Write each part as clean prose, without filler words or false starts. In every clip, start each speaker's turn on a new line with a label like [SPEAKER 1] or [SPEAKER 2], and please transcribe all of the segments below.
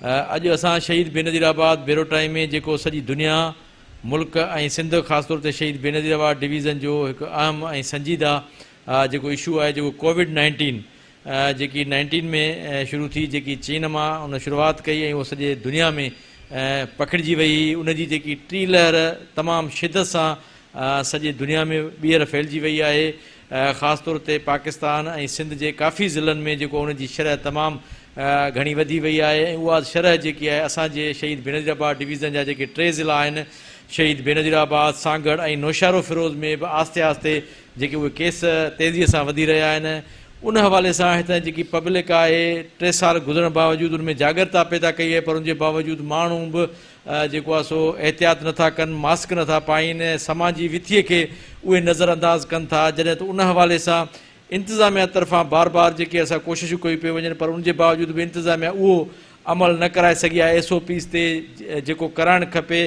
[SPEAKER 1] اڄ اسان شهيد بينظير آباد بيروٽائي ۾ جيڪو سڄي دنيا، ملڪ ۽ سنڌ خاص طور تي شهيد بينظير آباد ڊويزن جو هڪ اهم ۽ سنجيده جيڪو اشو آهي جيڪو ڪووڊ نائنٽين جيڪي نائنٽين ۾ شروع ٿي جيڪي چين مان ان شروعات ڪئي ۽ اهو سڄي دنيا ۾ پکڙجي وئي هئي ان جي جيڪي ٽين لهر تمام شدت سان سڄي دنيا ۾ ٻيهر ڦهلجي وئي آهي خاص طور تي پاڪستان ۽ سنڌ جي ڪافي ضلعن ۾ جيڪو ان جي شرح تمام گهڻي وڌي وئي آهي ۽ اها شرح جيڪي آهي اسان جي شهيد بينظير آباد ڊويزن جا جيڪي ٽي ضلعا آهن شهيد بينظير آباد، سانگهڙ ۽ نوشهروفيروز ۾ به آهستي آهستي جيڪي اهي ڪيس تيزي سان وڌي رهيا آهن ان حوالي سان هتان جيڪي پبلڪ آهي ٽي سال گذرڻ باوجود ان ۾ جاڳرتا پيدا ڪئي وئي پر ان جي باوجود ماڻهو به جيڪو آهي سو احتياط نه ٿا ڪن ماسڪ نه ٿا پائين سماجي وٿي کي اهي نظر انداز ڪن ٿا جڏهن ته ان حوالي سان انتظاميا طرفان بار بار جيڪي اسان ڪوششون ڪيون پيون وڃن پر ان جي باوجود به انتظاميا اهو عمل نه ڪرائي سگهي آهي ايس او پيز تي جيڪو ڪرائڻ کپي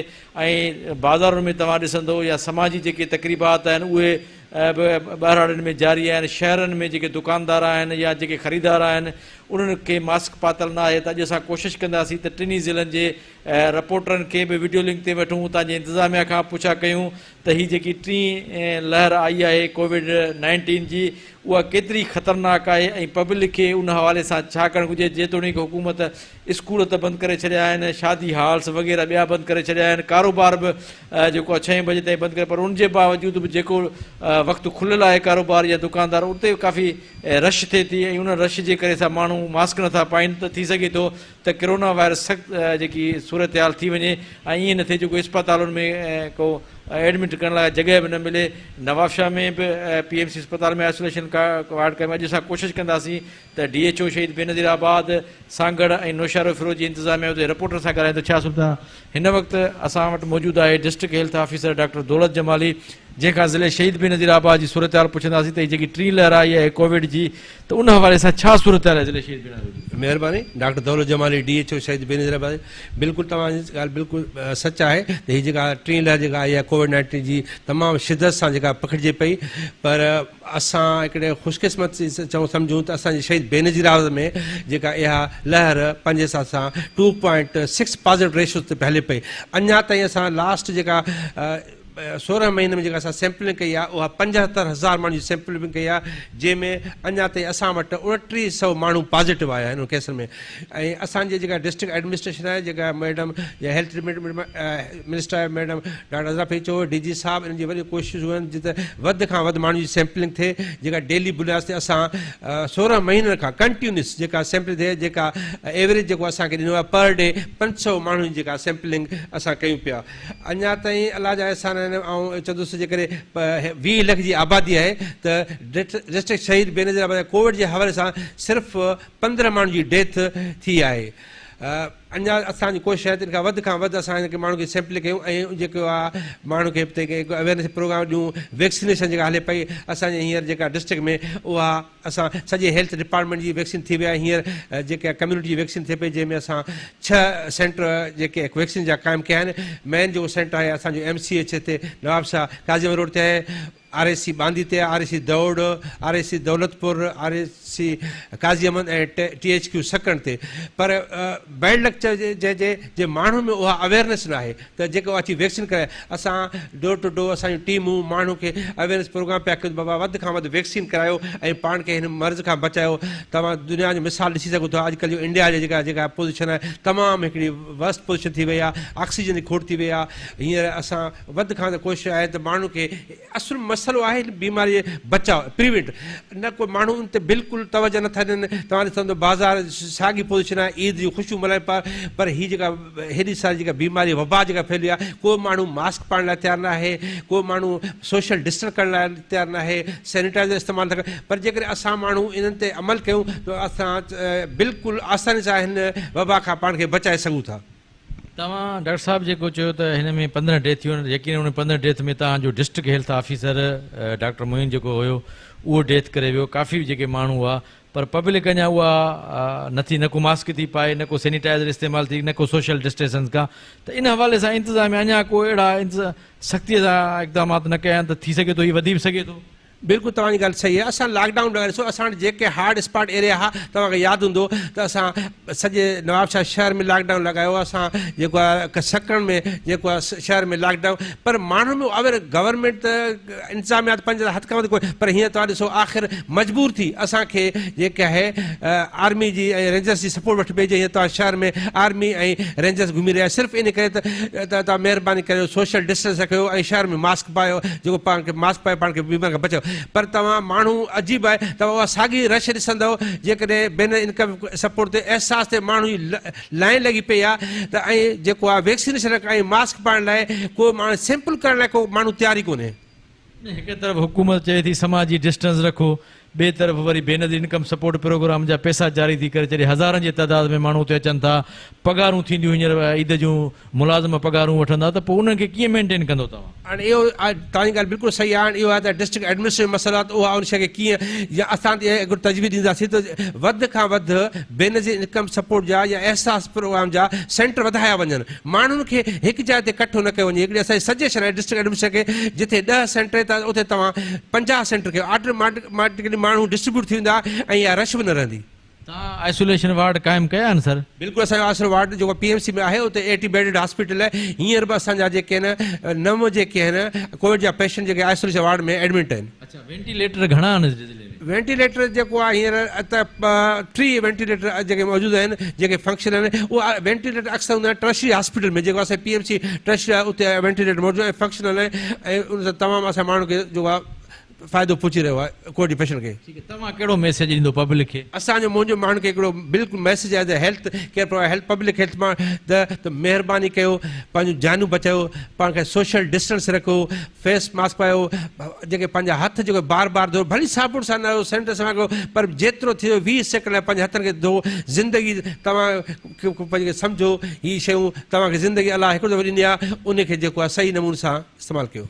[SPEAKER 1] ۽ بازارن ۾ توهان ڏسندو يا سماجي جيڪي تقريبات آهن اهي به ٻهراڙين ۾ جاري آهن شهرن ۾ جيڪي دڪاندار آهن يا جيڪي خريدار آهن انهن کي ماسڪ پاتل نه آهي ته اڄ اسان ڪوشش ڪنداسين ته ٽنهي ضلعن جي رپورٽرن کي به وڊيو لنڪ تي وٺون اتان جي انتظاميا کان پڇا ڪيون ته هي جيڪي ٽين لهر آئي آهي ڪووڊ نائنٽين جي اها ڪيتري خطرناڪ آهي ۽ پبلڪ کي ان حوالي سان ڇا ڪرڻ گهرجي جيتوڻيڪ حڪومت اسڪول ته بند ڪري ڇڏيا آهن شادي هالس وغيره ٻيا بند ڪري ڇڏيا آهن ڪاروبار به جيڪو آهي ڇهين بجي تائين بند ڪري پر ان جي باوجود به جيڪو وقت کليل آهي ڪاروبار يا دڪاندار اتي ڪافي رش ٿئي ٿي ۽ ان رش جي ڪري سا ماڻهو ماسڪ نٿا پائين ته ٿي سگهي ٿو ته ڪرونا وائرس سخت جيڪي صورتحال ٿي وڃي ۽ ائين نه ٿئي جو ڪو اسپتالن ۾ ڪو ايڊمٽ ڪرڻ لاء جڳهه به نه ملي نوابشاهه ۾ به پي ايم سي اسپتال ۾ آئسوليشن وارڊ قائم اڄ اسان ڪوشش ڪنداسين ته ڊي ايڇ او شهيد بينظير آباد سانگهڙ ۽ نوشهروفيروز جي انتظاميا اتي رپورٽر سان ڳالهائين ته ڇا سلطان هن وقت اسان وٽ موجود آهي district health officer doctor Daulat Jamali جنهن کان ضلعي شهيد بينظير آباد جي صورتحال پڇنداسين ته هي جيڪي ٽين لهر آئي آهي ڪووڊ جي ته ان حوالي سان ڇا صورتحال آهي ضلعي شهيد بينظير جي؟
[SPEAKER 2] مهرباني doctor Daulat Jamali D H O Shaheed Benazirabad بلڪل توهان جي ڳالهه بلڪل سچ آهي ته هي جيڪا ٽين لهر جيڪا آئي آهي ڪووڊ نائنٽين جي تمام شدت سان جيڪا پکڙجي پئي پر اسان هڪڙي خوش قسمت چئون سمجهون ته اسان جي شهيد بينظير آباد ۾ جيڪا اها لهر پنهنجي حساب سان two point six positive ratio تي هلي پئي اڃا تائين اسان لاسٽ جيڪا 16 مهينن ۾ جيڪا اسان سيمپلنگ ڪئي آهي اها 75 هزار ماڻهن جي سيمپلنگ ڪئي آهي جنهن ۾ اڃا تائين اسان وٽ 29 سئو ماڻهو پازيٽو آيا آهن ان ڪيسن ۾ ۽ اسان جي جيڪا ڊسٽرڪٽ ايڊمنسٽريشن آهي جيڪا ميڊم يا هيلٿ ڊپارٽمينٽ منسٽر آهي ميڊم ڊاڪٽر عذرا ڦيچو ڊي جي صاحب انهن جي وڏي ڪوششون آهن جتي وڌ کان وڌ ماڻهن جي سيمپلنگ ٿئي جيڪا ڊيلي بنياد تي اسان 16 مهينن کان ڪنٽينيوس جيڪا سيمپلنگ ٿئي جيڪا ايوريج جيڪو اسان کي ڏنو آهي پر ڊي 500 ماڻهن جي جيڪا سيمپلنگ اسان ڪيون پيا اڃا تائين الله جا احسان آهن آئون چوندس جيڪڏهن 20 لک جي آبادي آهي ته ڊسٽرڪٽ شهيد بينظير آباد ۾ ڪووڊ جي حوالي سان صرف 15 ماڻهن جي ڊيٿ ٿي آهي اڃا اسان جي ڪوشش آهي ته ان کان وڌ کان وڌ اسان هن ماڻهن کي سيمپل ڪيون ۽ جيڪو آهي ماڻهن کي اويرنيس پروگرام ڏيون ويڪسينيشن جيڪا هلي پئي اسان جي هينئر جيڪا ڊسٽرڪٽ ۾ اها اسان سڄي هيلٿ ڊپارٽمينٽ جي ويڪسين ٿي وئي آهي هينئر جيڪا ڪميونٽي جي ويڪسين ٿئي پئي جنهن ۾ اسان 6 سينٽر جيڪي ويڪسين جا قائم ڪيا آهن مين جيڪو سينٽر آهي اسان جو ايم سي ايڇ تي نوابشاهه قاضي احمد روڊ تي آهي آر اي سي ٻانڌي تي R A C Daur R A C Daulatpur R A C Qazi Ahmed ۽ T H Q Sakrand تي پر بيڊ لڪ چئجي جي ماڻهن ۾ اها اويئرنيس ناهي ته جيڪو اچي ويڪسين ڪرائي اسان ڊور ٽو ڊور اسان جون ٽيمون ماڻهن کي اويئرنيس پروگرام پيا ڪيون ته بابا وڌ کان وڌ ويڪسين ڪرايو ۽ پاڻ کي هن مرض کان بچايو توهان دنيا جو مثال ڏسي سگهو ٿا اڄڪلهه جو انڊيا جي جيڪا جيڪا پوزيشن آهي تمام هڪڙي ورسٽ پوزيشن ٿي وئي آهي آڪسيجن جي کوٽ ٿي وئي آهي هينئر اسان وڌ کان وڌ ڪوشش آهي ته ماڻهن کي اصل مسئلو آهي هن بيماري جي بچاء پريونٽ نه ڪو ماڻهو ان تي بلڪل توجه نٿا ڏين توهان ڏسندو بازار ساڳي پوزيشن آهي عيد جون خوشيون ملهائين پيا پر هي جيڪا هيڏي ساري جيڪا بيماري وبا جيڪا ڦهلي آهي ڪو ماڻهو ماسڪ پائڻ لاء تيار نه آهي ڪو ماڻهو سوشل ڊسٽنس ڪرڻ لاء تيار نه آهي سينيٽائزر استعمال نٿا ڪن پر جيڪڏهن اسان ماڻهو انهن تي عمل ڪيون ته اسان بلڪل آساني سان هن وبا کان پاڻ کي بچائي سگهون ٿا.
[SPEAKER 1] توهان ڊاڪٽر صاحب جيڪو چيو ته هن ۾ 15 ڊيٿ ٿيون آهن يقينن ان 15 ڊيٿ ۾ توهان جو district health officer doctor Moin جيڪو هيو اهو ڊيٿ ڪري ويو ڪافي جيڪي ماڻهو هئا پر پبلڪ اڃا اها نه ٿي نه ڪو ماسڪ ٿي پائي نه ڪو سينيٽائزر استعمال ٿي نه ڪو سوشل ڊسٽيسنس کان ته ان حوالي سان انتظاميا اڃا ڪو اهڙا سختي سان اقدامات نه ڪيا آهن ته ٿي سگهي ٿو هي وڌي به سگهي ٿو.
[SPEAKER 2] بلڪل توهان جي ڳالهه صحيح آهي اسان لاڪ ڊائون لڳائي ڏسو اسان وٽ جيڪي هارڊ اسپاٽ ايريا ها توهان کي ياد هوندو ته اسان سڄي نوابشاهه شهر ۾ لاڪ ڊائون لڳايو اسان جيڪو آهي سڪرنڊ ۾ جيڪو آهي شهر ۾ لاڪ ڊائون پر ماڻهن ۾ اوير گورنمينٽ ته انتظاميا ته پنهنجي هٿ کان وڌ ڪوئي پر هينئر توهان ڏسو آخر مجبور ٿي اسان کي جيڪا آهي آرمي جي ۽ رينجرس جي سپورٽ وٺي پئي جي هينئر توهان شهر ۾ آرمي ۽ رينجرس گهمي رهيا صرف ان ڪري ته توهان مهرباني ڪريو سوشل ڊسٽنس رکيو ۽ شهر ۾ ماسڪ پايو جيڪو پاڻ کي ماسڪ پائي پاڻ کي بيماري کان بچايو پر توهان ماڻهو عجيب آهي توهان اها ساڳي رش ڏسندؤ جيڪڏهن بين انڪم سپورٽ تي احساس تي ماڻهو جي لائين لڳي پئي آهي ته ۽ جيڪو آهي ويڪسينيشن ۽ ماسڪ پائڻ لاء ڪو ماڻهو سيمپل ڪرڻ لاء ڪو ماڻهو تيار ئي ڪونهي.
[SPEAKER 1] هڪ طرف حڪومت چئي ٿي سماجي ڊسٽنس رکو ٻئي طرف وري بينظير انڪم سپورٽ پروگرام جا پئسا جاري ٿي ڪري ڇڏي هزارن جي تعداد ۾ ماڻهو اتي اچن ٿا پگهارون ٿينديون هينئر عيد جون ملازم پگهارون وٺندا ته پوء انهن کي ڪيئن مينٽين ڪندو توهان؟
[SPEAKER 2] هاڻي اهو توهان جي ڳالهه بلڪل صحيح آهي هاڻي اهو آهي ته ڊسٽرڪٽ ايڊمنسٽريشن جو مسئلو آهي ته اها ان شيء کي ڪيئن يا اسان ته اها هڪڙو تجويز ڏينداسين ته وڌ کان وڌ بينظير انڪم سپورٽ جا يا احساس پروگرام جا سينٽر وڌايا وڃن ماڻهن کي هڪ جاء تي ڪٺو نه ڪيو وڃي هڪڙي اسان جي سجيشن آهي ڊسٽرڪٽ ايڊمنسٽريشن کي جتي ڏهه سينٽر آهن ته اتي توهان 50 سينٽر ڪيو آٽوميٽڪلي ماڻهو ڊسٽريبيوٽ ٿي ويندا ۽ اها رش به نه رهندي.
[SPEAKER 1] توهان آئسوليشن وارڊ قائم ڪيا آهن سر؟
[SPEAKER 2] بلڪل اسان جو آئسوليشن وارڊ جيڪو پي ايم سي ۾ آهي اتي ايٽي بيڊڊ هاسپيٽل آهي هينئر به اسان جا جيڪي آهن نو جيڪي آهن ڪووڊ جا پيشنٽ جيڪي آئسوليشن وارڊ ۾ ايڊمٽ آهن.
[SPEAKER 1] اڇا وينٽيليٽر گهڻا آهن ضلعي ۾؟
[SPEAKER 2] وينٽيليٽر جيڪو آهي هينئر ته 30 وينٽيليٽر جيڪي موجود آهن جيڪي فنڪشنل آهن اهي وينٽيليٽر اڪثر هوندا آهن ٽرشري هاسپيٽل ۾ جيڪو اسان پي ايم سي ٽرشري آهي اتي وينٽيليٽر موجود آهن فنڪشنل آهن ۽ ان سان تمام اسان ماڻهن کي جيڪو آهي فائدو پهچي رهيو آهي ڪووڊ جي پيشنٽ کي.
[SPEAKER 1] ٺيڪ آهي توهان ڪهڙو ميسيج ڏيندو پبلڪ کي؟
[SPEAKER 2] اسان جو منهنجو ماڻهن کي هڪڙو بلڪل ميسيج آهي ته health care provide health public health مان ته مهرباني ڪيو پنهنجون جانيون بچايو پاڻ کي سوشل ڊسٽنس رکو فيس ماسڪ پايو جيڪي پنهنجا هٿ جيڪو بار بار ڌوئو ڀلي صابڻ سان نه سينيٽائزر سان ڪيو پر جيترو ٿئي 20 سيڪنڊ لاء پنهنجي هٿن کي ڌوئو زندگي توهان پنهنجي سمجهو هي شيون توهان کي زندگي الله هڪڙو دفعو ڏني آهي ان کي جيڪو آهي صحيح نموني سان استعمال ڪيو.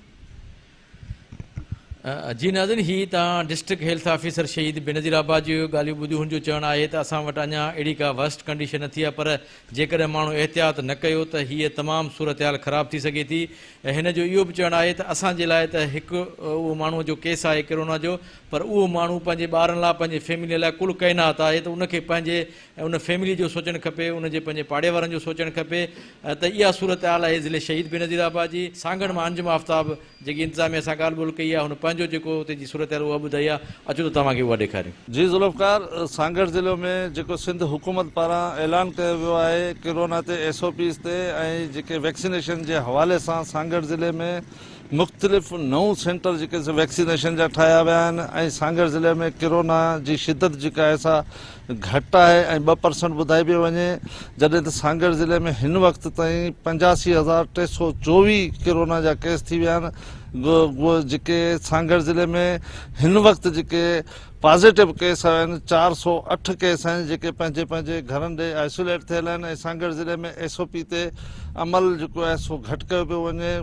[SPEAKER 1] جي ناظرين هي توهان ڊسٽرڪٽ هيلٿ آفيسر شهيد بينظير آباد جون ڳالهيون ٻڌيون هن جو چوڻ آهي ته اسان وٽ اڃا اهڙي ڪا ورسٽ ڪنڊيشن نه ٿي آهي پر جيڪڏهن ماڻهو احتياط نه ڪيو ته هيء تمام صورتحال خراب ٿي سگهي ٿي ۽ هن جو اهو به چوڻ آهي ته اسان جي لاء ته هڪ اهو ماڻهو جو ڪيس آهي ڪرونا جو پر اهو ماڻهو پنهنجي ٻارن لاء پنهنجي فيملي لاء ڪل ڪائنات آهي ته ان کي پنهنجي ان فيملي جو سوچڻ کپي ان جي پنهنجي پاڙي وارن جو سوچڻ کپي ته اها صورتحال آهي ضلعي شهيد بينظير آباد جي سانگهڙ مان انجم آفتاب جيڪي انتظاميه سان ڳالهه ٻولهه ڪئي آهي هن پنهنجو جيڪو اتي جي صورتحال اها ٻڌائي آهي اچو ته توهان کي اها ڏيکاريون.
[SPEAKER 3] جي ذوالفقار، سانگهڙ ضلعو ۾ جيڪو سنڌ حڪومت پاران اعلان ڪيو ويو آهي ڪرونا تي ايس او پيز تي ۽ جيڪي ويڪسينيشن جي حوالي سان سانگهڙ ضلعي ۾ مختلف نو سينٽر جيڪي سي ويڪسينيشن جا ٺاهيا ويا آهن ۽ سانگهڙ ضلعي ۾ ڪرونا جي شدت جيڪا آهي سا گهٽ آهي ۽ 2% ٻڌائي پئي وڃي جڏهن ته سانگهڙ ضلعي ۾ هن وقت تائين 85324 ڪرونا جا ڪيس ٿي ويا آهن جيڪي سانگهڙ ضلعي ۾ هن وقت جيڪي پازيٽو ڪيس آهن 408 ڪيس آهن جيڪي پنهنجي پنهنجي گهرن ڏي آئسوليٽ ٿيل آهن ۽ سانگهڙ ضلعي ۾ ايس او پي تي عمل جيڪو آهي سو گهٽ ڪيو پيو وڃي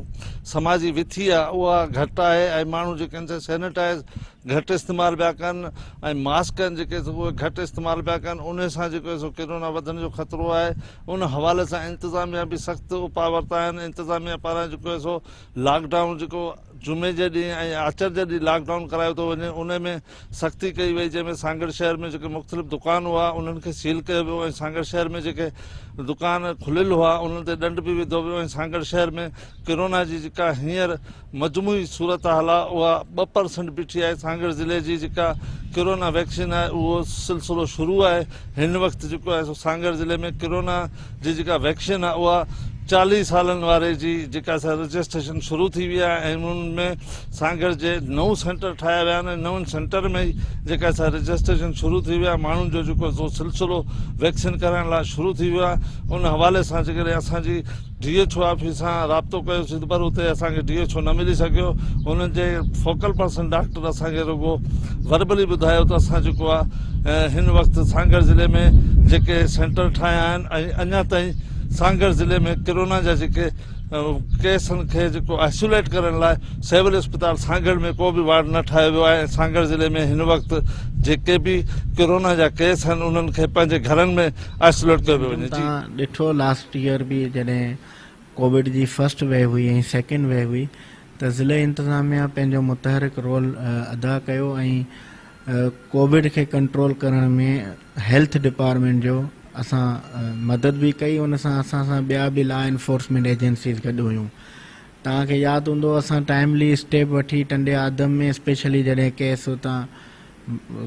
[SPEAKER 3] سماجي وٿي آهي اها گهٽ آهي ۽ ماڻهو جيڪي آهن سي سينيٽائز گهٽ استعمال پيا ڪن ۽ ماسڪ آهن جيڪي سو اهي گهٽ استعمال پيا ڪن انهي سان جيڪو آهي سو ڪرونا وڌڻ جو خطرو آهي ان حوالي سان انتظاميا به سخت اپاء ورتا آهن انتظاميا پاران جيڪو آهي سو لاڪ ڊائون جيڪو جمعي جي ڏينهن ۽ آچر جي ڏينهن لاڪ ڊائون ڪرايو ٿو وڃي انهي ۾ سختي ڪئي وئي جنهن ۾ سانگهڙ شهر ۾ جيڪي مختلف دڪان هئا انهن کي سيل ڪيو ويو ۽ سانگهڙ شهر ۾ جيڪي دڪان کليل هئا انهن تي ڏنڊ به وڌو ويو ۽ سانگهڙ شهر ۾ ڪرونا جي جيڪا هينئر مجموعي صورتحال آهي اها 2% بيٺي آهي، سانگهڙ ضلعي جي جيڪا ڪرونا ويڪسين آهي اهو سلسلو شروع آهي، هن وقت جيڪو آهي سو سانگهڙ ضلعي ۾ ڪرونا جي جيڪا ويڪسين آهي اها 40 سالن واري جي جيڪا سا رجسٽريشن شروع ٿي وئي آهي ۽ ان ۾ سانگهڙ جي نو سينٽر ٺاهيا ويا آهن ۽ نون سينٽر ۾ ئي جيڪا سا رجسٽريشن شروع ٿي وئي آهي ماڻهن جو جيڪو سو سلسلو ويڪسين ڪرائڻ لاء شروع ٿي ويو آهي ان حوالي سان جيڪڏهن اسان جي ڊي ايڇ او آفيس سان رابطو ڪيوسين پر اتي اسان کي ڊي ايڇ او نه ملي سگهيو انهن جي فوڪل پرسن ڊاڪٽر اسان کي رڳو وربلي ٻڌايو ته اسان جيڪو آهي هن وقت سانگهڙ ضلعي ۾ جيڪي سينٽر ٺاهيا آهن ۽ اڃا تائين سانگهڙ ضلعي ۾ ڪرونا جا جيڪي ڪيسن کي جيڪو آئسوليٽ ڪرڻ لاء سول اسپتال سانگهڙ ۾ ڪو به وارڊ نه ٺاهيو ويو آهي ۽ سانگهڙ ضلعي ۾ هن وقت جيڪي به ڪرونا جا ڪيس آهن انهن کي پنهنجي گهرن ۾ آئسوليٽ ڪيو پيو وڃي جي.
[SPEAKER 4] توهان ڏٺو لاسٽ ييئر به جڏهن ڪووڊ جي فرسٽ ويو هئي ۽ سيڪنڊ ويو هئي ته ضلعي انتظاميا پنهنجو متحرڪ رول ادا ڪيو ۽ ڪووڊ کي ڪنٽرول ڪرڻ ۾ هيلٿ ڊپارٽمينٽ جو اسان مدد به ڪئي ان سان اسان سان ٻيا به لا انفورسمينٽ ايجنسيز گڏ هيون توهان کي ياد هوندو اسان ٽائملي اسٽيپ وٺي ٽنڊي آدم ۾ اسپيشلي جڏهن ڪيس اتان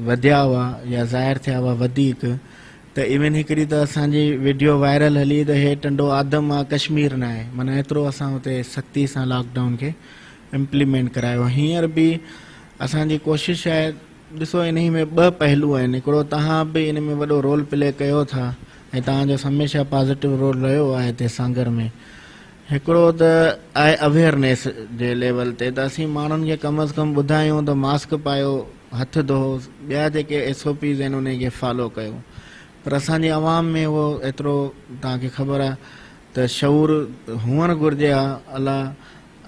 [SPEAKER 4] وڌيا هئا يا ظاهر ٿيا هئا وڌيڪ ته ايون هڪڙي ته اسان جي وڊيو وائرل هلي ته هي ٽنڊو آدم آ ڪشمير ناهي معنيٰ ايترو اسان اتي سختي سان لاڪ ڊائون کي امپليمينٽ ڪرايو هينئر به اسان جي ڪوشش آهي ڏسو انهي ۾ ٻه پهلو آهن هڪڙو توهان به ان ۾ وڏو رول پلي ڪيو ٿا ۽ توهان جو هميشه پازيٽو رول رهيو آهي هتي سانگهڙ ۾ هڪڙو ته آهي اويئرنيس جي ليول تي ته اسين ماڻهن کي ڪم از ڪم ٻڌايون ته ماسڪ پايو، هٿ ڌوئو، ٻيا جيڪي ايس او پيز آهن انهن کي فالو ڪيو پر اسان جي عوام ۾ اهو ايترو توهان کي خبر آهي ته شعور هئڻ گهرجي ها الله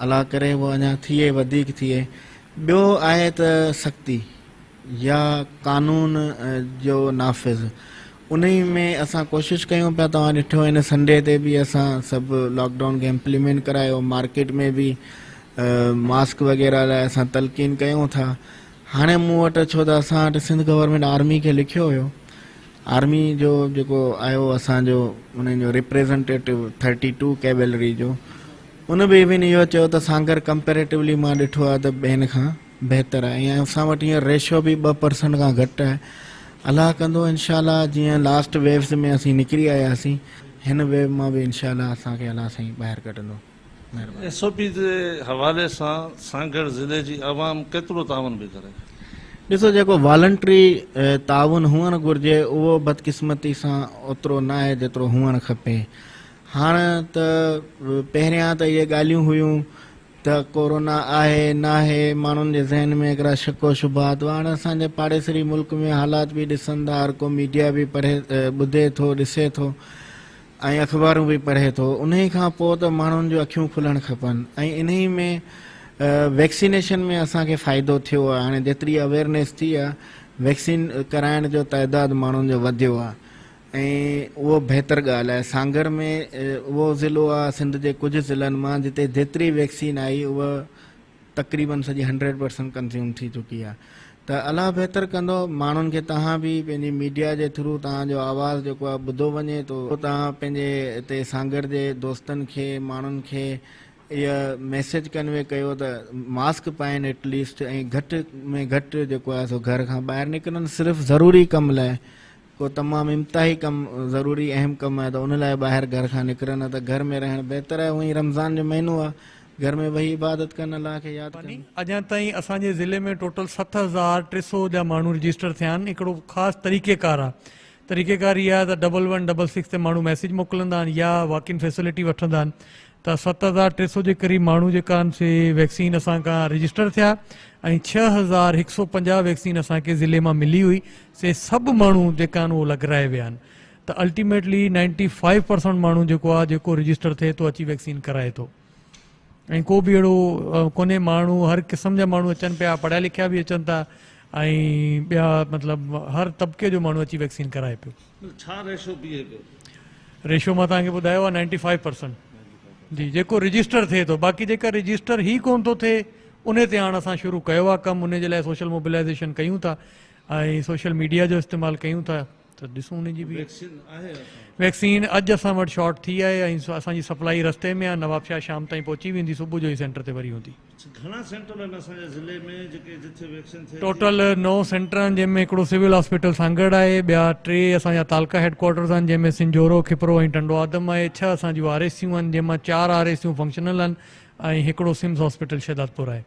[SPEAKER 4] الله ڪري اهو اڃا ٿئي وڌيڪ ٿئي ٻيو آهي ته سختي يا قانون جو نافذ انهي ۾ اسان ڪوشش ڪيون پيا توهان ڏٺو هن سنڊي تي به اسان سڀ لاڪ ڊائون کي امپليمينٽ ڪرايو مارڪيٽ ۾ به ماسڪ وغيره لاء اسان تلقين ڪيون ٿا هاڻي مون وٽ ڇو ته اسان وٽ سنڌ گورنمينٽ آرمي کي لکيو هيو آرمي جو جيڪو آيو اسان جو انهن جو ريپريزنٽيٽو ٿرٽي ٽو ڪيولري جو ان به ايون اهو چيو ته سانگهڙ ڪمپيريٽولي مان ڏٺو آهي ته ٻين کان بهتر آهي ۽ اسان وٽ هينئر ريشو به 2% کان گهٽ آهي الله ڪندو انشاء الله جيئن لاسٽ ويوز ۾ اسين نڪري آياسين هن ويو مان به انشاء الله اسان کي الله سائين ٻاهر ڪڍندو مهرباني.
[SPEAKER 3] ايس او پي جي حوالي سان سانگهڙ ضلعي جي عوام ڪيترو تعاون پئي ڪري؟
[SPEAKER 4] ڏسو جيڪو والنٽري تعاون هئڻ گهرجي اهو بدقسمتي سان اوترو ناهي جيترو هئڻ کپي هاڻ ته پهريان ته اهي ڳالهيون هيون ته ڪورونا آهي ناهي ماڻهن جي ذهن ۾ هڪڙا شڪ و شبهات هئا هاڻي اسان جي پاڙيسري ملڪ ۾ حالات به ڏسن ٿا هر ڪو ميڊيا به پڙهي ٻڌي ٿو ڏسي ٿو ۽ اخبارون به پڙهي ٿو انهي کان پوء ته ماڻهن جون اکيون کلڻ کپن ۽ انهي ۾ ويڪسينيشن ۾ اسان کي فائدو ٿيو آهي هاڻي جيتري اويئرنيس ٿي آهي ويڪسين ڪرائڻ جو تعداد ماڻهن جو وڌيو آهي ۽ اهو بهتر ڳالهه آهي. سانگهڙ ۾ اهو ضلعو آهي سنڌ جي ڪجهه ضلعن مان جتي جيتري ويڪسين آئي اها تقريبن سڄي هنڊريڊ پرسنٽ ڪنزيوم ٿي چڪي آهي ته الله بهتر ڪندو ماڻهن کي توهان به پنهنجي ميڊيا جي ٿرو توهان جو آواز جيڪو آهي ٻڌو وڃي ٿو توهان پنهنجي هتي سانگهڙ جي دوستن کي ماڻهن کي اها ميسيج ڪنوي ڪيو ته ماسڪ پائين ايٽ ليسٽ ۽ گهٽ ۾ گهٽ جيڪو آهي سو گهر کان ٻاهر نڪرن صرف ضروري ڪم لاء ڪو تمام انتهائي ڪم ضروري اهم ڪم آهي ته ان لاء ٻاهر گهر کان نڪرن نه ته گهر ۾ رهڻ بهتر آهي هونئن ئي رمضان جو مهينو آهي گهر ۾ ويهي عبادت ڪن الله کي ياد ڪن.
[SPEAKER 5] اڃا تائين اسان جي ضلعي ۾ ٽوٽل 7300 جا ماڻهو رجسٽر ٿيا آهن هڪڙو خاص طريقي ڪار آهي طريقي ڪار هي آهي ته ڊبل ون ڊبل سڪس تي ماڻهو ميسيج موڪلندا آهن يا واڪ ان فيسلٽي وٺندا آهن ته 7300 جي قريب ماڻهو جيڪا آهن سي ويڪسين اسان کان رجسٽر ٿيا ۽ 6150 ويڪسين اسان کي ضلعي مان ملي هئي سي سڀ ماڻهو جيڪا آهن اهو لڳرائي ويا آهن ته الٽيميٽلي نائنٽي فائيو پرسنٽ ماڻهو جيڪو آهي جيڪو رجسٽر ٿئي ٿو اچي ويڪسين ڪرائي ٿو ۽ ڪو به اهڙو ڪونهي ماڻهو هر قسم جا ماڻهو اچن پيا پڙهيا لکيا به اچن ٿا ۽ ٻيا مطلب هر طبقي جو ماڻهو اچي ويڪسين ڪرائي پيو.
[SPEAKER 3] ڇا ريشو بيهي پيو؟
[SPEAKER 5] ريشو مان توهان کي ٻڌايو آهي نائنٽي فائيو پرسنٽ جي جيڪو رجسٽر ٿئي ٿو باقي جيڪا رجسٽر هي ڪون ٿو ٿئي انهي تي هاڻ اسان شروع ڪيو آهي ڪم انهي جي لاء سوشل موبلائزيشن ڪيون ٿا ۽ سوشل ميڊيا جو استعمال ڪيون ٿا ته ڏسون انهي جي به
[SPEAKER 3] ويڪسين آهي اسان وٽ؟
[SPEAKER 5] ويڪسين اڄ اسان وٽ شارٽ ٿي آهي ۽ اسان جي سپلائي رستي ۾ آهي نوابشاهه شام تائين پهچي ويندي صبح جو ئي سينٽر تي وري هوندي.
[SPEAKER 3] گهڻا سينٽر آهن اسان جي ضلعي ۾ جيڪي جٿي ويڪسين ٿئي ٿي؟
[SPEAKER 5] ٽوٽل نو سينٽر آهن جنهن ۾ هڪڙو سول هاسپيٽل سانگهڙ آهي ٻيا ٽي اسان جا تعلقه هيڊ ڪوارٽرز آهن جنهن ۾ سنجهورو، کپرو ۽ ٽنڊو آدم آهي ڇهه اسان جون آر ايس سيون آهن جنهن مان چار آر ايس سيون فنڪشنل آهن ۽ هڪڙو سمز هاسپيٽل شهدادپور آهي.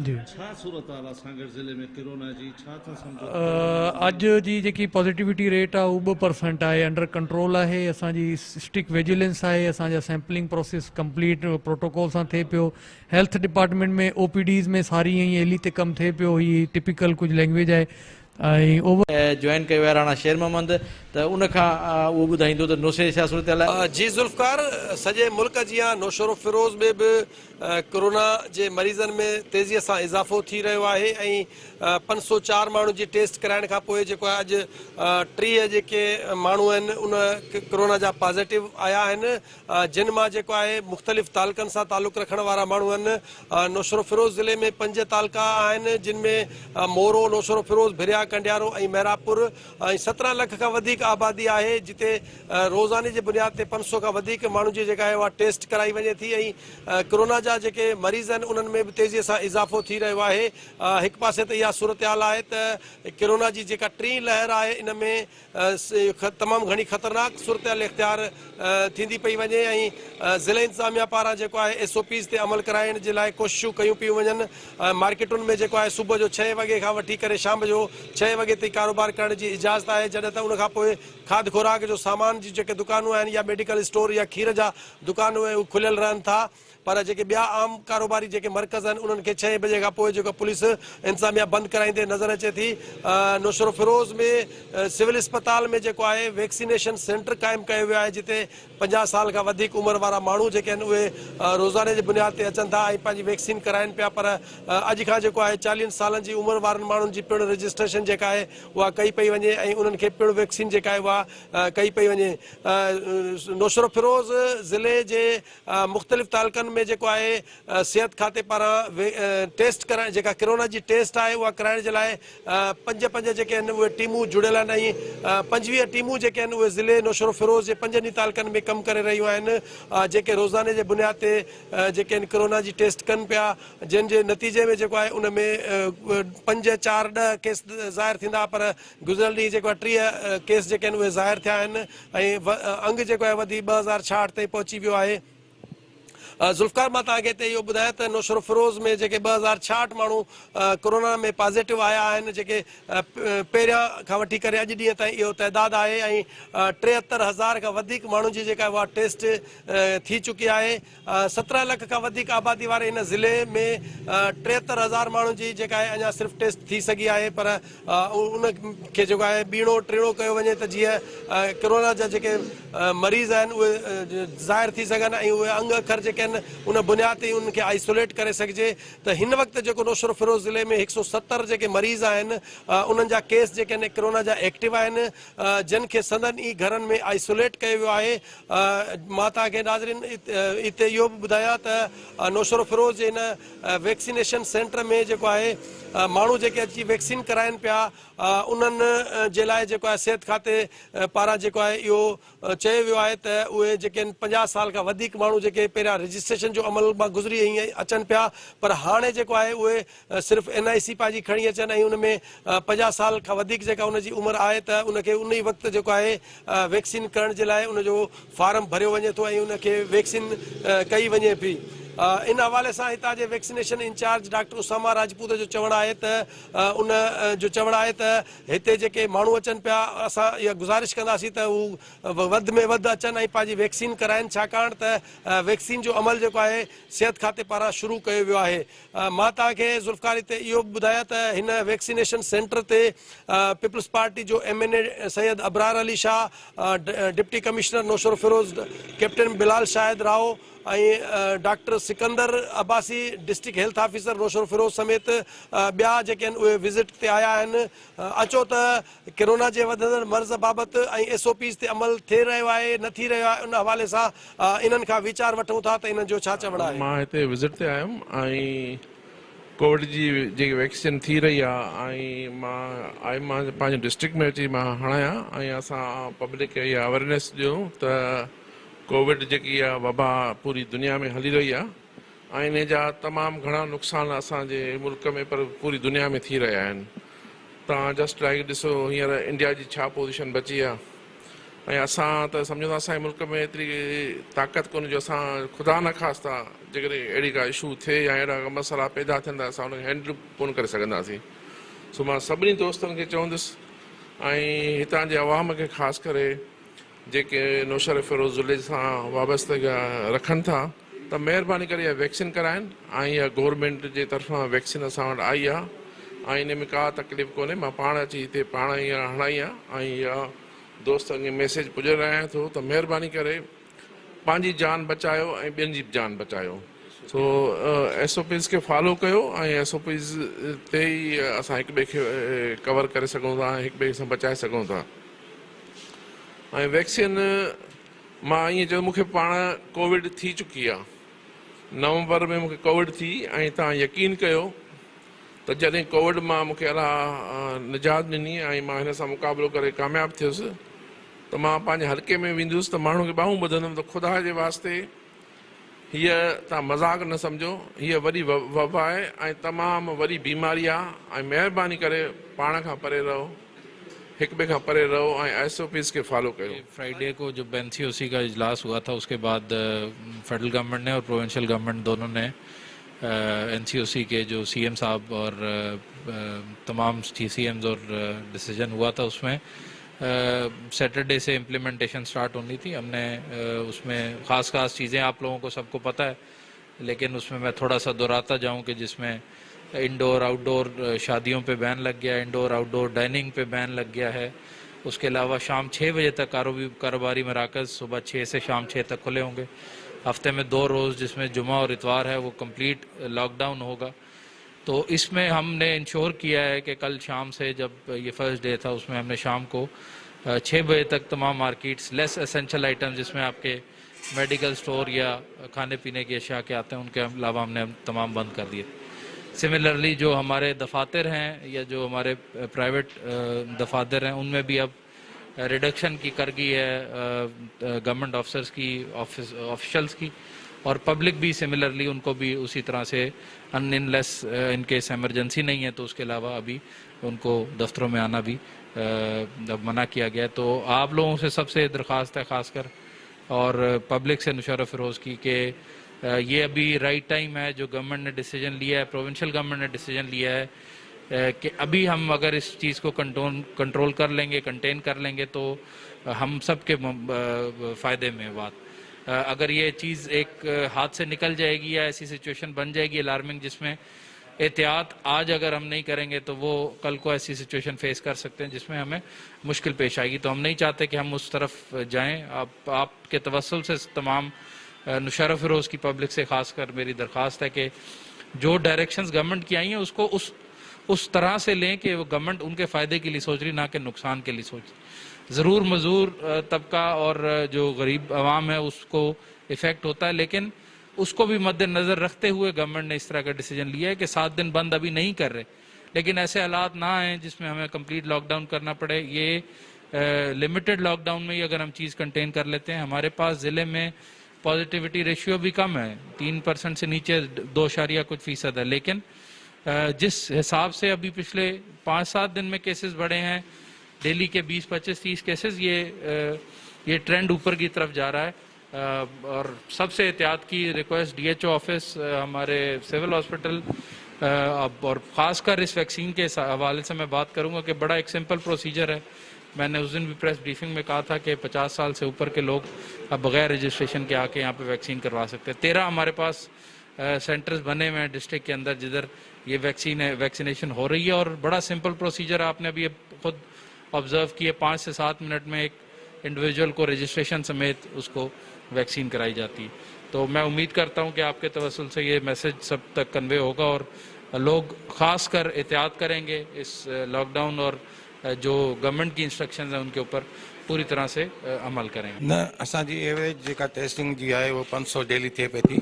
[SPEAKER 5] جي.
[SPEAKER 3] ڇا صورتحال آ سانگهڙ ضلعي ۾ ڪرونا جي ڇا ٿا سمجهو ته ڪرونا جي.
[SPEAKER 5] اڄ جي جيڪي پازيٽيوٽي ريٽ آ هو 2% آهي انڊر ڪنٽرول آهي اسان جي اسٽرڪ ويجيلنس آهي اسان جا سيمپلنگ پروسيس ڪمپليٽ پروٽوڪول سان ٿئي پيو هيلٿ ڊپارٽمينٽ ۾ او پي ڊيز ۾ ساري ۽ ايلي تي ڪم ٿئي پيو هي ٽپيڪل ڪجهه لينگويج آهي ۽ اوور
[SPEAKER 1] جوائن ڪيو آهي راڻا شير محمد ته ان کان اهو ٻڌائيندو ته نوشهري جي ڇا صورتحال آهي.
[SPEAKER 6] جي ذوالفقار، سڄي ملڪ جيان نوشهروفيروز ۾ به ڪورونا جي مريضن ۾ تيزي سان اضافو ٿي رهيو آهي ۽ 504 ماڻهن جي ٽيسٽ ڪرائڻ کان پوء جيڪو آهي اڄ 30 جيڪي ماڻهو آهن ان ڪورونا جا پازيٽو آيا آهن جن مان جيڪو آهي مختلف تعلقن سان تعلق رکڻ وارا ماڻهو آهن. نوشهروفيروز ضلعي ۾ 5 تعلقا آهن جن ۾ مورو، نوشهروفيروز، ڀريا، ڪنڊيارو ۽ محرابپور ۽ 17 لک کان وڌيڪ آبادي آهي جتي روزاني جي بنياد تي 500 کان وڌيڪ ماڻهن جي جيڪا آهي اها ٽيسٽ ڪرائي وڃي ٿي ۽ ڪورونا جا جيڪي مريض آهن انهن ۾ به تيزي سان اضافو ٿي رهيو آهي. هڪ پاسي ته اها صورتحال آهي ته ڪورونا جي جيڪا ٽين لهر آهي ان ۾ تمام گهڻي خطرناڪ صورتحال اختيار ٿيندي پئي وڃي ۽ ضلعي انتظاميا پاران جيڪو آهي ايس او پيز تي عمل ڪرائڻ جي لاء ڪوششون ڪيون پيون وڃن. مارڪيٽن ۾ جيڪو آهي صبح جو 6 وڳي کان وٺي ڪري شام جو 6 وڳي تائين ڪاروبار ڪرڻ جي اجازت آهي جڏهن ته ان کان پوء کاڌ خوراڪ جو سامان جون جيڪي دڪانون آهن يا ميڊيڪل اسٽور يا کير جا دڪان اهي کليل رهن ٿا پر جيڪي ٻيا عام ڪاروباري جيڪي مرڪز آهن انهن کي 6 بجي کان پوء جيڪو پوليس انتظاميا بند ڪرائيندي نظر اچي ٿي. نوشهروفيروز ۾ سول اسپتال ۾ جيڪو آهي ويڪسينيشن سينٽر قائم ڪيو ويو آهي جتي 50 سال کان وڌيڪ عمر وارا ماڻهو جيڪي آهن اهي روزاني جي بنياد تي اچن ٿا ۽ پنهنجي ويڪسين ڪرائين پيا پر اڄ کان جيڪو آهي 40 سالن جي عمر وارن ماڻهن جي پڻ رجسٽريشن جيڪا آهي اها ڪئي پئي وڃي ۽ انهن کي پڻ ويڪسين جيڪا آهي اها ڪئي پئي وڃي. نوشهروفيروز ضلعي جي مختلف تعلقن ۾ جيڪو آهي صحت کاتي پاران ٽيسٽ ڪرائڻ جيڪا ڪرونا جي ٽيسٽ آهي اها ڪرائڻ جي لاء 5 5 جيڪي آهن اهي ٽيمون جڙيل آهن ۽ 25 ٽيمون جيڪي آهن اهي ضلعي نوشهروفيروز جي پنجن ئي تعلقن ۾ ڪم ڪري رهيون آهن جيڪي روزاني جي بنياد تي جيڪي آهن ڪرونا جي ٽيسٽ ڪن پيا جنهن جي نتيجي ۾ جيڪو آهي ان ۾ 5 4 10 ڪيس ظاهر ٿيندا پر گذريل ڏينهن جيڪو آهي 30 ڪيس جيڪي آهن اهي ظاهر ٿيا آهن ۽ انگ جيڪو آهي وڌي 2066 تائين پهچي ويو آهي. ذوالفقار مان توهان کي هتي اهو ٻڌايان ته نوشهروفيروز ۾ جيڪي 2066 ماڻهو ڪورونا ۾ پازيٽو آيا آهن جيڪي پهريان کان وٺي ڪري اڄ ڏينهن تائين اهو تعداد آهي ۽ 73000 کان وڌيڪ ماڻهن جي جيڪا اها ٽيسٽ ٿي چڪي آهي. 17 لک کان وڌيڪ آبادي واري هن ضلعي ۾ 73000 ماڻهن جي جيڪا آهي اڃا صرف ٽيسٽ ٿي سگهي آهي پر ان کي جيڪو آهي ٻيڻو ٽيڻو ڪيو وڃي ته جيئن ڪرونا جا جيڪي مريض آهن اهي ظاهر ٿي سگهن ۽ اهي انگ اکر جيڪي آهن ان بنياد تي انهن کي آئسوليٽ ڪري سگهجي ته هن وقت جيڪو نوشهروفيروز ضلعي ۾ 170 جيڪي مريض آهن انهن جا ڪيس جيڪي آهن ڪرونا جا ايڪٽو آهن جن کي سندن ئي گهرن ۾ آئسوليٽ ڪيو ويو آهي. مان توهان کي ناظرين هتي اهو به ٻڌايان ته نوشهروفيروز جي هن ويڪسينيشن سينٽر ۾ جيڪو آهي ماڻهو جيڪي اچي ويڪسين ڪرائين پيا انهن جي لاء جيڪو آهي صحت کاتي پاران جيڪو آهي اهو چيو ويو آهي ته اهي جيڪي آهن 50 سال کان وڌيڪ ماڻهو جيڪي پهريان رجسٽريشن جو عمل مان گذري ائين اچن پيا پر هاڻي جيڪو آهي اهي صرف اين آء سي پنهنجي کڻي اچن ۽ ان ۾ 50 سال کان وڌيڪ جيڪا ان جي عمر آهي ته ان کي ان ئي وقت جيڪو آهي ويڪسين ڪرڻ جي لاء ان جو فارم ڀريو وڃي ٿو ۽ ان کي ويڪسين ڪئي وڃي ٿي. ان حوالي سان هتان جي vaccination incharge doctor Usama Rajput جو چوڻ آهي ته ان جو چوڻ آهي ته هتي جيڪي ماڻهو اچن پيا اسان اها گذارش ڪنداسين ته هو وڌ ۾ وڌ اچن ۽ پنهنجي ويڪسين ڪرائين ڇاڪاڻ ته ويڪسين جو عمل جيڪو آهي صحت کاتي پاران شروع ڪيو ويو آهي. مان توهان کي ذوالفقار هتي اهو به ٻڌايان ته هن ويڪسينيشن سينٽر تي پيپلز پارٽي جو M N A Syed Abrar Ali Shah, deputy commissioner Naushahro Feroze captain Bilal Shahid Rao ۽ doctor Sikandar Abbasi district health officer Naushahro Feroze سميت ٻيا جيڪي آهن اهي وزٽ تي آيا آهن. اچو ته ڪرونا جي وڌندڙ مرض بابت ۽ ايس او پيز تي عمل ٿي رهيو آهي نه ٿي رهيو آهي ان حوالي سان انهن کان ويچار وٺون ٿا ته انهن جو ڇا چوڻ آهي.
[SPEAKER 7] مان هتي وزٽ تي آيم ۽ ڪووڊ جي جيڪي ويڪسين ٿي رهي آهي ۽ مان آيم مان پنهنجي ڊسٽرڪٽ ۾ اچي مان هڻايان ۽ اسان پبلڪ کي اها اويرنيس ڏيون ته ڪووڊ جيڪي اها وبا پوري دنيا ۾ هلي رهي آهي ۽ انهي جا تمام گهڻا نقصان اسان جي ملڪ ۾ پر پوري دنيا ۾ ٿي رهيا آهن. توهان جسٽ لائيڪ ڏسو هينئر انڊيا جي ڇا پوزيشن بچي آ ۽ اسان ته سمجهون ٿا اسان جي ملڪ ۾ ايتري طاقت ڪونهي جو اسان خدا نخواسته جيڪڏهن اهڙي ڪا اشو ٿئي يا اهڙا ڪا مسئلا پيدا ٿين ته اسان ان کي هينڊل ڪونه ڪري سگهنداسين سو مان سڀني دوستن کي چوندس ۽ هتان جي عوام کي خاص ڪري جيڪي نوشهروفيروز ضلعي سان وابستگي رکن ٿا ته مهرباني ڪري اها ويڪسين ڪرائن ۽ اها گورنمينٽ جي طرفان ويڪسين اسان وٽ آئي آهي ۽ ان ۾ ڪا تڪليف ڪونهي مان پاڻ اچي هتي پاڻ اها هڻائي آهي ۽ اها دوستن کي ميسيج پڄرايان ٿو ته مهرباني ڪري پنهنجي جان بچايو ۽ ٻين جي به جان بچايو سو ايس او پيز کي فالو ڪيو ۽ ايس او پيز تي ئي اسان هڪ ٻئي کي ڪور ڪري سگهون ٿا ۽ هڪ ٻئي سان بچائي سگهون ٿا ۽ ويڪسين مان ائين چيو مون کي پاڻ ڪووڊ ٿي چڪي آ نومبر ۾ مون کي ڪووڊ ٿي ۽ توهان يقين ڪيو ته جڏهن ڪووڊ مان مون کي الله نجات ڏني ۽ مان هن سان مقابلو ڪري ڪامياب ٿيس ته مان پنهنجي حلقي ۾ ويندس ته ماڻهن کي ٻانهون ٻڌندم ته خدا جي واسطي هيء توهان مذاق نه سمجهو، هيء وڏي وبا آهي ۽ تمام وڏي بيماري آهي ۽ مهرباني ڪري پاڻ کان پري رهو، هڪ ٻئي کان پري رهو ۽ ايس او پيز کي فالو ڪيو.
[SPEAKER 8] فرائيڊي کو جو اين سي او سي کا اجلاس هوا تھا اس کے بعد فيڊرل گورنمنٽ ني اور پروونشل گورنمنٽ دونون ني اين سي او سي کے جو سي ايم صاحب اور تمام سي ايمز اور ڊسيزن هوا تھا اس ۾ سيٽرڊي سي امپليمنٽيشن اسٽارٽ هوني ٿي هم ني اس ۾ خاص خاص چيزين آپ لوگون کو سب کو پتا هي ليڪن اس ۾ مين ٿوڙا سا دهراتا جائون ڪه جس ۾ انڊور آؤٽ ڊور شاديون پي بين لگ گيا انڊور آؤٽ ڊور ڊائننگ پي بين لگ گيا هي اس ڪي علاوه شام 6 بجي تڪ ڪاروباري مراڪز صبح 6 سي شام 6 تڪ کلي هونگي هفتي ۾ 2 روز جس ۾ جمعه اور اتوار هي وو ڪمپليٽ لاڪ ڊائون هوگا تو اس ۾ هم ني انشور ڪيا هي ڪه ڪل شام سي جب يه فرسٽ ڊي ٿا اس ۾ هم ني شام ڪو 6 بجي تڪ تمام مارڪيٽس ليس اسينشل آئٽمز جس ۾ آپ ڪي ميڊيڪل اسٽور يا کاني پيني ڪي اشياء ڪي آتي هين ان ڪي علاوه هم ني تمام بند ڪر ديي سملرلي جو هماري دفاتر هين يا جو هماري پرائيويٽ دفاتر هين ان ۾ بي اب ريڊڪشن ڪي ڪر گئي هي گورنمنٽ آفيسرز ڪي آفيشلز ڪي اور پبلڪ بي سملرلي ان ڪو بي اسي طرح سي ان ان ليس ان ڪيس ايمرجنسي نهين هي تو اس ڪي علاوه ابي ان ڪو دفترون ۾ آنا بي اب منع ڪيا گيا هي تو آپ لوگون سي سب سي درخواست هي خاص ڪر اور پبلڪ سي نوشهره فيروز ڪي ڪي يه ابي رائٽ ٽائيم هي جو گورنمنٽ ني ڊسيزن ليا هي پروونشل گورنمنٽ ني ڊسيزن ليا هي ڪي ابي هم اگر اس چيز ڪو ڪنٽرول ڪر لين گي ڪنٽين ڪر لين گي تو هم سب ڪي فائدي ۾ بات اگر يه چيز ايڪ هاٿ سي نڪل جائي گي يا ايسي سچويشن بن جائي گي الارمنگ جس ۾ احتياط آج اگر هم نهين ڪرين گي تو وو ڪل ڪو ايسي سچويشن فيس ڪر سڪتي هين جس ۾ همين مشڪل پيش آئي گي تو هم نهين چاهتي ڪي هم اس طرف جائين آپ آپ ڪي توسل سي تمام نوشهره فيروز ڪي پبلڪ سي خاص ڪر ميري درخواست هي ڪي جو ڊائريڪشنز گورنمنٽ ڪي آئي هين اس ڪو اس اس طرح سي لين ڪي وو گورنمنٽ ان ڪي فائدي ڪي لئي سوچ رهي نا ڪي نقصان ڪي لئي سوچ رهي ضرور مزور طبقه اور جو غريب عوام هي اس ڪو افيڪٽ هوتا هي ليڪن اس ڪو بهي مد نظر رکتي هوئي گورنمنٽ ني اس طرح ڪا ڊسيزن ليا هي ڪي 7 دن بند ابهي نهين ڪر رهي ليڪن ايسي حالات نه آئين جس ۾ همين ڪمپليٽ لاڪ ڊائون ڪرنا پڙي يه لميٽيڊ لاڪ ڊائون ۾ هي اگر هم چيز ڪنٽين ڪر ليتي هين هماري پاس ضلعي ۾ پازيٽيوٽي ريشيو بهي ڪم هي 3% سي نيچي 2 اشاريه ڪجه فيصد هي ليڪن جس حساب سي ابهي پڇلي 5-7 دن ۾ ڪيسز بڙهي هين ڊيلي ڪي 20 25 30 ڪيسز يه يه ٽرينڊ اوپر ڪي طرف جا رها هي اور سب سي احتياط ڪي request D H O office هماري سول هاسپيٽل اور خاص ڪر اس ويڪسين ڪي حوالي سي مين بات ڪرون گا ڪي بڙا ايڪ سمپل پروسيجر هي مين ني اس دن بهي پريس بريفنگ ۾ ڪها ٿا ڪي 50 سال سي اوپر ڪي لوگ اب بغير رجسٽريشن ڪي آ ڪي يهان پي ويڪسين ڪروا سڪتي هين 13 هماري پاس سينٽرز بني هوئي هين ڊسٽرڪٽ ڪي اندر جدھر يه ويڪسين ويڪسينيشن هو رهي هي اور بڙا سمپل پروسيجر آپ ني ابهي خود آبزرو ڪي 5 سي 7 منٽ ۾ ايڪ انڊيويجوئل ڪو رجسٽريشن سميت اس ڪو ويڪسين ڪرائي جاتي هي تو مين اميد ڪرتا هون ڪي آپ ڪي توسل سي يه ميسج سب تڪ ڪنوي هوگا اور لوگ خاص ڪر احتياط ڪرين گي اس لاڪ ڊائون اور جو گورنمينٽ ڪي انسٽرڪشنز هين ان ڪي اوپر پوري طرح سي عمل ڪرين گي.
[SPEAKER 9] نه اسان جي ايوريج جيڪا ٽيسٽنگ جي آهي اهو 500 ڊيلي ٿئي پئي ٿي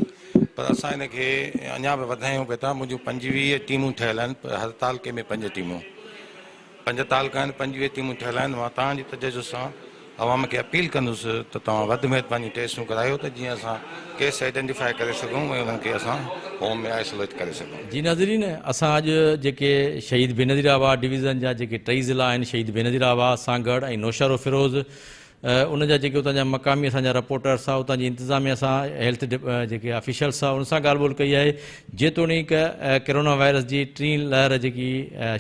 [SPEAKER 9] پر اسان ان کي اڃا به وڌايون پئي ٿا منهنجون 25 ٽيمون ٺهيل آهن هر تعلقي ۾ 5 ٽيمون 5 تعلقا آهن 25 ٽيمون ٺهيل آهن مان توهان جي تجسس سان عوام کي اپيل ڪندس ته توهان وڌ ۾ وڌ پنهنجون ٽيسٽون ڪرايو ته جيئن اسان ڪيس آئيڊنٽيفائي ڪري سگهون ۽ انهن کي اسان هوم ۾ آئسوليٽ ڪري سگهون.
[SPEAKER 1] جي ناظرين اسان اڄ جيڪي شهيد بينظير آباد ڊويزن جا جيڪي ٽئي ضلعا آهن شهيد بينظير آباد، سانگهڙ ۽ نوشهروفيروز ان جا جيڪي اتان جا مقامي اسان جا رپورٽرس ها اتان جي انتظاميا سان هيلٿ جيڪي آفيشلس ها ان سان ڳالهه ٻولهه ڪئي آهي جيتوڻيڪ ڪرونا وائرس جي ٽين لهر جيڪي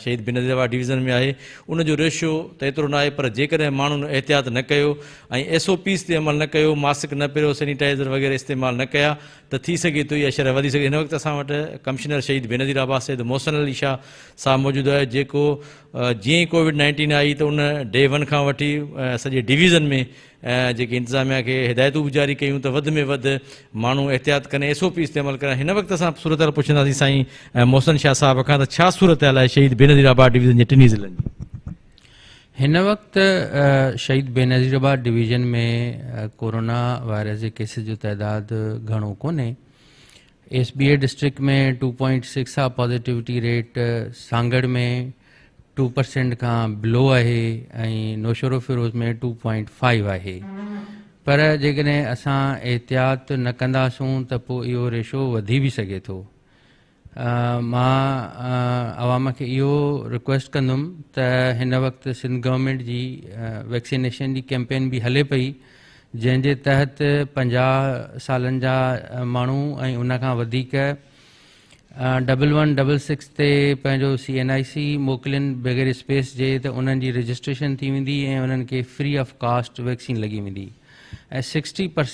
[SPEAKER 1] شهيد بينظير آباد ڊويزن ۾ آهي ان جو ريشو ته ايترو ناهي پر جيڪڏهن ماڻهن احتياط نه ڪيو ۽ ايس او پيز تي عمل نه ڪيو ماسڪ نه پهريو سينيٽائزر وغيره استعمال نه ڪيا ته ٿي سگهي ٿو اها شرح وڌي سگهي هن وقت اسان وٽ ڪمشنر شهيد بينظير آباد سيد محسن علي شاهه صاحب موجود آهي جيڪو جيئن ئي ڪووڊ نائنٽين آئي ته ان ڊي ون کان وٺي سڄي ڊويزن ۾ جيڪي انتظاميا کي هدايتون به جاري ڪيون ته وڌ ۾ وڌ ماڻهو احتياط ڪن ايس او پيز تي عمل ڪرن هن وقت اسان صورتحال پڇنداسين سائين محسن شاهه صاحب کان ته ڇا صورتحال آهي شهيد بينظير آباد ڊويزن جي ٽنهي ضلعن جي.
[SPEAKER 10] هن وقت شهيد بينظير آباد ڊويزن ۾ ڪورونا وائرس جي ڪيسز جو تعداد گهڻو ڪونهي S B A district ۾ two point six آ positivity rate Sanghar ۾ two percent کان بلو آهي ۽ نوشهروفيروز ۾ ٽو پوائنٽ فائيو آهي پر جيڪڏهن اسان احتياط نه ڪنداسون ته پوء اهو ريشو وڌي به سگهي ٿو مان عوام کي اهو رڪويسٽ ڪندم ته هن وقت سنڌ گورنمينٽ جي ويڪسينيشن جي ڪيمپين به هلي پئي جنهن جي تحت 50 سالن جا ماڻهو ۽ ان کان وڌيڪ ڊبل ون ڊبل سڪس تي پنهنجو سي اين آء سي موڪلين بغير اسپيس جي ته انهن جي رجسٽريشن ٿي ويندي ۽ انهن کي فري آف ڪاسٽ ويڪسين لڳي ويندي ۽ سڪسٽي پر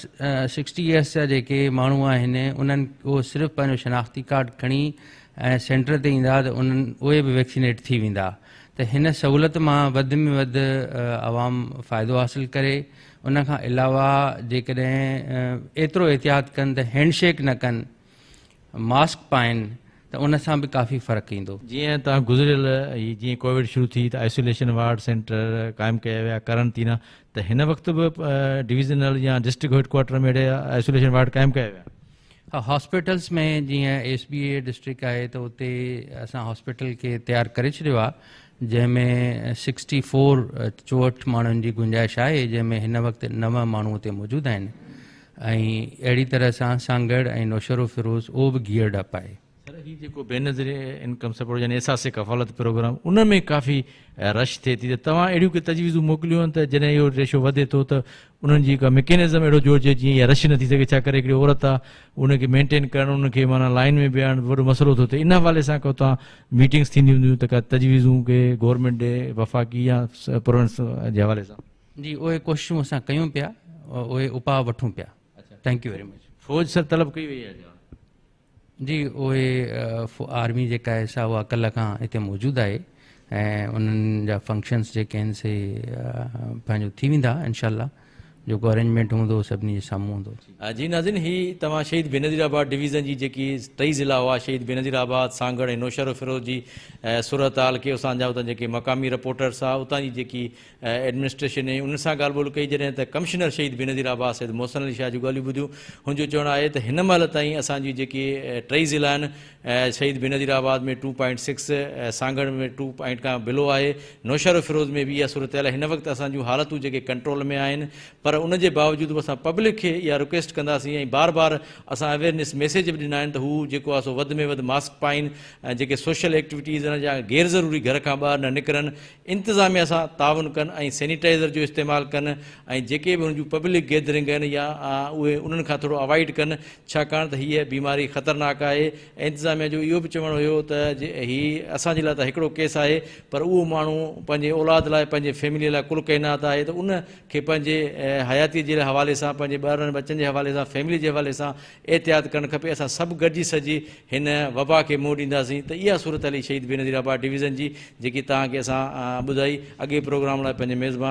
[SPEAKER 10] سڪسٽي ايئرس جا جيڪي ماڻهو آهن انهن اهو صرف پنهنجو شناختي ڪارڊ کڻي ۽ سينٽر تي ايندا ته انهن اهي به ويڪسينيٽ ٿي ويندا ته هن سهولت مان وڌ ۾ وڌ عوام فائدو حاصل ڪري ان کان علاوه جيڪڏهن ايترو احتياط ڪن ته هينڊ شيڪ نه ڪن ماسڪ پائن ته ان سان به ڪافي فرق ايندو.
[SPEAKER 1] جيئن ته گذريل هي جيئن ڪووڊ شروع ٿي ته آئسوليشن وارڊ سينٽر قائم ڪيا ويا قرنطينه ته هن وقت به ڊويزنل يا ڊسٽرڪٽ هيڊ ڪوارٽر ۾ اهڙي آئسوليشن وارڊ قائم ڪيا ويا.
[SPEAKER 10] ها هاسپيٽلس ۾ جيئن ايس بي اي ڊسٽرڪٽ آهي ته اتي اسان هاسپيٽل کي تيار ڪري ڇڏيو آهي جنهن ۾ سڪسٽي فور 64 ماڻهن جي گنجائش آهي جنهن ۾ هن وقت 9 ماڻهو اتي موجود آهن ۽ اهڙي طرح سان سانگهڙ ۽ نوشهروفيروز اهو به گيئرڊ اپ آهي.
[SPEAKER 1] سر هي جيڪو بينظير انڪم سپورٽ يعني احساس ڪفالت پروگرام ان ۾ ڪافي رش ٿئي ٿي ته توهان اهڙيون ڪي تجويزون موڪليون آهن ته جڏهن اهو ريشو وڌي ٿو ته انهن جي ڪا مڪينزم اهڙو جوڙجي جيئن اها رش نه ٿي سگهي ڇا ڪري هڪڙي عورت آهي ان کي مينٽين ڪرڻ ان کي معنيٰ لائن ۾ بيهارڻ وڏو مسئلو ٿو ٿئي ان حوالي سان ڪو توهان ميٽنگس ٿينديون هونديون ته ڪا تجويزون ڪي گورنمينٽ ڏي وفاقي يا پروونس جي حوالي سان.
[SPEAKER 10] جي اهي ڪوششون اسان ڪيون پيا اهي اپاء وٺون پيا thank you very much.
[SPEAKER 1] فوج سر طلب ڪئي وئي آهي ڇا؟
[SPEAKER 10] جي اهي آرمي جيڪا آهي سا اها ڪلهه کان هتي موجود آهي ۽ انهن جا فنڪشنس جيڪي آهن سي پنهنجو ٿي ويندا انشاء الله جيڪو ارينجمينٽ هوندو سڀني جي سامهون هوندو.
[SPEAKER 1] جي ناظرين هي توهان شهيد بينظير آباد ڊويزن جي جيڪي ٽئي ضلعا هئا شهيد بينظير آباد، سانگهڙ ۽ نوشهروفيروز جي صورتحال کي اسان جا اتان جيڪي مقامي رپورٽرس ها اتان جي جيڪي ايڊمنسٽريشن ۽ انهن سان ڳالهه ٻولهه ڪئي جڏهن ته ڪمشنر شهيد بينظير آباد سيد محسن علي شاهه جون ڳالهيون ٻڌيون هن جو چوڻ آهي ته هن مهل تائين اسان جي جيڪي ٽئي ضلعا آهن شهيد بينظير آباد ۾ two point six Sanghar ۾ two point کان بلو آهي نوشهروفيروز ۾ به اها صورتحال آهي هن وقت اسان جون حالتون جيڪي ڪنٽرول ۾ آهن پر ان جي باوجود به اسان پبلڪ کي اها رڪويسٽ ڪنداسين ۽ بار بار اسان اويئرنيس ميسيج به ڏنا آهن ته هو جيڪو آهي سو وڌ ۾ وڌ ماسڪ پائين ۽ جيڪي سوشل ايڪٽيوٽيز آهن يا غير ضروري گهر کان ٻاهر نه نڪرن انتظاميا سان تعاون ڪن ۽ سينيٽائيزر جو استعمال ڪن ۽ جيڪي به انهن جون پبلڪ گيدرنگ آهن يا اهي انهن کان ٿورو اوائڊ ڪن ڇاڪاڻ ته هيء بيماري خطرناڪ آهي ۽ انتظاميا جو اهو به چوڻ هيو ته هي اسان جي لاء ته هڪڙو ڪيس آهي پر اهو ماڻهو پنهنجي اولاد لاء پنهنجي فيملي لاء ڪل ڪائنات آهي ته ان کي پنهنجي حياتي جي حوالي سان پنهنجي ٻارن ٻچن جي حوالي سان فيملي جي حوالي سان احتياط ڪرڻ کپي، اسان سڀ گڏجي سڏجي هن وبا کي منهن ڏينداسين ته اها صورتحال هئي شهيد بينظير آباد ڊويزن جي جيڪي توهان کي اسان ٻڌائي اڳئين پروگرام لاء پنهنجي ميزبان.